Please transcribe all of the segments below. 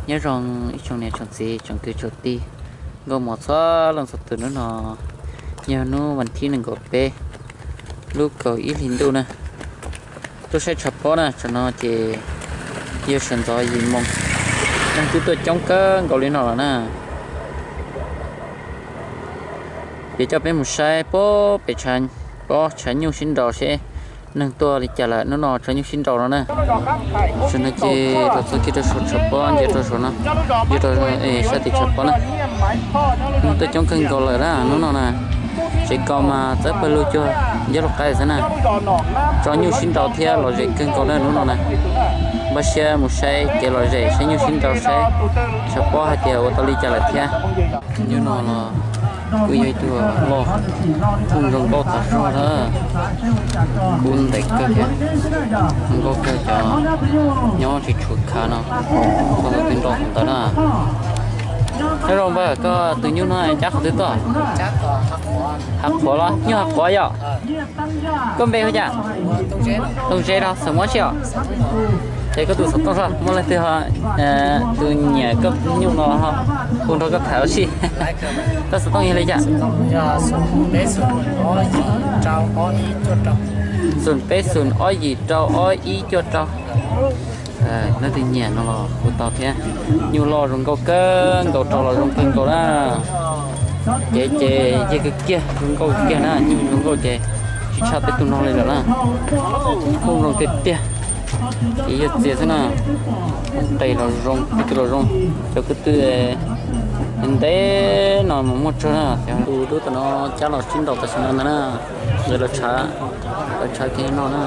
Nyob zoo ib tsoom niam tsoom txiv tsoom kwv tsoom tij nkauj muam txhua leej txhua tus, hnub no yog hnub vas thib nees nkaum peb lub kaum ib hlis ntuj na. Tuaj saib tshav pob na, tsam no ces yog sawv ntxov yim moos, neeg twb tuaj coob kawg nkaus li no lawm na. Ces coj peb mus saib pob pem tshav pob tshav nyuj sib nraus seb neeg tuaj li cas lawm. Hnub no tshav nyuj sib nraus no na. Tam sim no ces los txog kiag rau saum tshav pob, nce rau saum no, nce rau sab tim tshav pob na. Neeg tuaj coob kawg nkaus lawm na hnub no na. Tsev ko mas txawb pawg lug cuag nyob lub qaib xwb na. Tso nyuj sib nraus thiab lom zem kawg nkaus na hnub no na. Npaj siab mus saib kev lom zem, saib nyuj sib nraus, saib tshav pob hais tias ua tau li cas lawm thiab. Hnub no los kuj yog ib tug loj, kuj zoo nkauj tas zog na. Kuj ntev kawg thiab, zoo nkauj kawg, cov nyob tsis tshua khav no, txog tus twg nrau tus ntawd na. Nyob zoo npawg, koj tus nyuj no cab qhov twg tuaj? Hav qhuav los? Nyuj hav qhuav yom? Koj npe hu cas? Tooj Zeb los, xeem Mob Siab os? Ces koj tus xov tooj, muaj leej twg ho tus nyiam koj nyuj no ho hu nrog koj tham ua si? Koj xov tooj yog li cas? Xoom peb xoom ob yim rau ob ib cuaj rau. Leej twg nyiam no los hu tau thiab. Nyuj loj zoo nkauj kawg nkaus, rau los zoo kawg nkaus na. Ces ces yog kawg kiag zoo nkauj kiag na, nyuj zoo nkauj ces tsis tshaj peb tug no li lawm na. Kuj zoo tiag tiag. Ces yog txias xwb na, qes los zoo, ko tw los zoo, cov ko tw ntev no mas muaj tsawg na. Cov tus dub tom no cab los sib nraus tam sim no ntag na. Nkawd los tshav, los tshav kiag no na.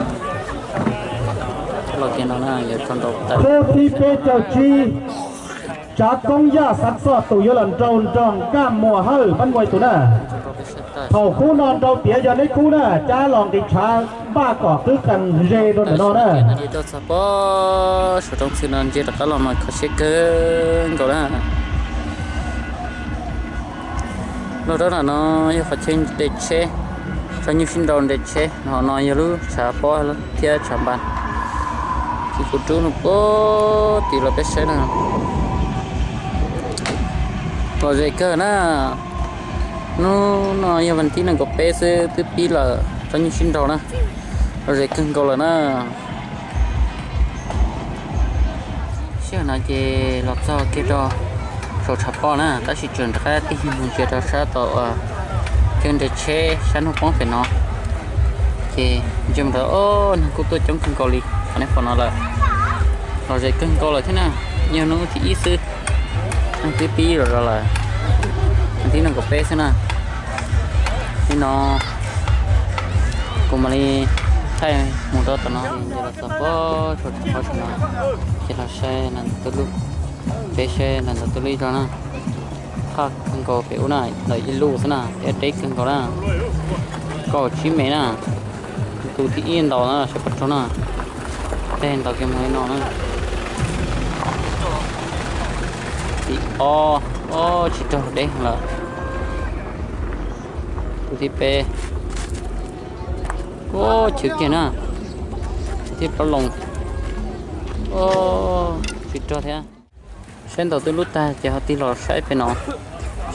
Los kiag no na, yuav tso nraus tawm. Khub thib peb caug tsib, Tsav Koob Yaj Xav Txoj tus yuav los nrau nrog Nkaj Muas Hawj Pab Muas tus na. Thaum khub no nrau tiav yog neb khub na, cab los nqis tshav npaj kom qwb qees ze rau ntawm no na. Txog pob saum rooj txhwb no ntsia rov qab los mas kho siab kawg nkaus na. Los rau nram no yog qhov chaw nres tsheb, tso nyuj sib nraus nres tsheb, hauv no yog lub tshav pob thiab tshav npas. Ces kuv rub no puag tim los peb saib na. Lom zem kawg na. Hnub no yog vas thib nees nkaum peb xwb twb pib lawm, tso nyuj sib nraus na. Lom zem kawg nkaus lawm na. Sij hawm no ces los txog kiag rau saum tshav pob na, tab sis tseem rov qab tig mus ntsia rau sab tom uas chaw nres tsheb sab hnub poob pem no. Ces ntsia mus rau, o, neeg kuj tuaj coob kawg nkaus li qhov nej pom no lawm. Lom zem kawg nkaus lawm thiab na. Yog hnub thib ib xwb, neeg twb pib zom zaws lawm. Hnub thib nees nkaum peb xwb na. Nim no kuv mam li thaij mus rau tom no, ces los txog pob saum tshav pob saum no, ces los saib Nag Ntawv Tuj Lwj, peb saib Nag Ntawv Tuj Lwj ib zaug na. Phaj kawg nkaus pem ub na, ntawm ib lub xwb na, thiab deb kawg nkaus na. Kaum tsib mev na. Tus thib ib ntaus na, saib puas raug na. Tej ntaus kiag mus li no na. Thib ob, o, tsis raug, deb lawm. Tus thib peb, o, chwv kiag na. Tus thib plaub loos, o, tsis raug thiab. Saib ntaus twb lub tag ces ho tig los saib pem no,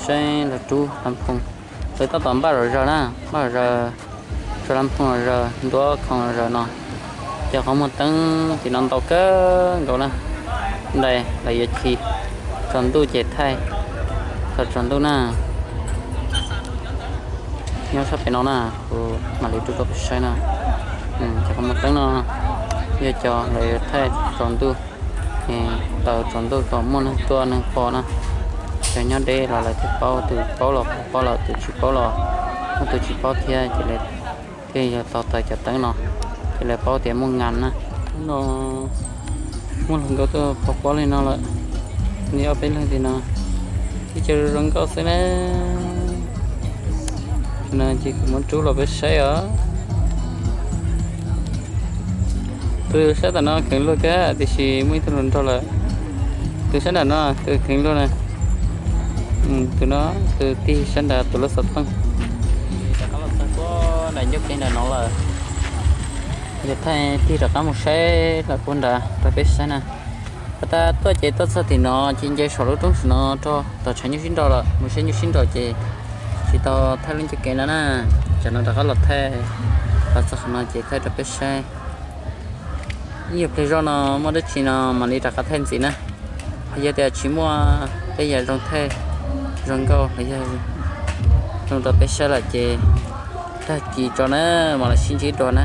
saib lawv rub lab phoos. Lawv tab tom npaj zom zaws na, npaj zom zaws, tso lab phoos zom zaws, ntuav khoom zom zaws no. Ces qhov muag teeb tim no ntau kawg nkaus na. Ntais lawv yuav chim, tsaus ntuj ces thaij thaum tsaus ntuj na. Nyob sab pem no na, kuv mam li rub rau peb saib na. Ces qhov muag teeb no yog cov lawv yuav thaij tsaus ntuj, taws tsaus ntuj kom muaj neeg tuaj neeg pom na. Cov nyob deb los lawv thiaj paub, tus paub los paub lawm, tus tsis paub los muaj tus tsis paub thiab, ces lawv thiaj yog tau taws cov teeb no, ces lawv paub tias muaj nas na. Hnub no muaj hluas nkauj tuaj pov pob li no lawm, nws ob peb leeg tim no, ib co zoo nkauj xwb na. No ces kuv muab rub los peb saib os. Tus sab tom no kheev luag kawg tiam sis muaj ib tug hluas nraug lawm. Tus sab nram no tus kheev luag na. Tus no tus tig sab nrad tus lub xov tooj. Rov qab los txog puag nram ncauj kev nram no lawm. Yog thaij tig rov qab mus saib lawm puag nrad rau peb saib na. Tag tuaj ces tuaj txog tim no ces nce saum lub roob saum no rau tom tshav nyuj sib nraus lawm, mus saib nyuj sib nraus ces tsis tau thaij lub ncej kev no na. Tsam no rov qab los thaij, los txog qhov no ces thaij rau peb saib. Ib yam pliag zoj no muaj dab tsi no mam li rov qab thaij ntxiv na. Yog tias tsis muaj tej yam zoo thaij, zoo nkauj los yog zoo rau peb saib lawm ces tag kis tso na, mam los sib ntsib dua na.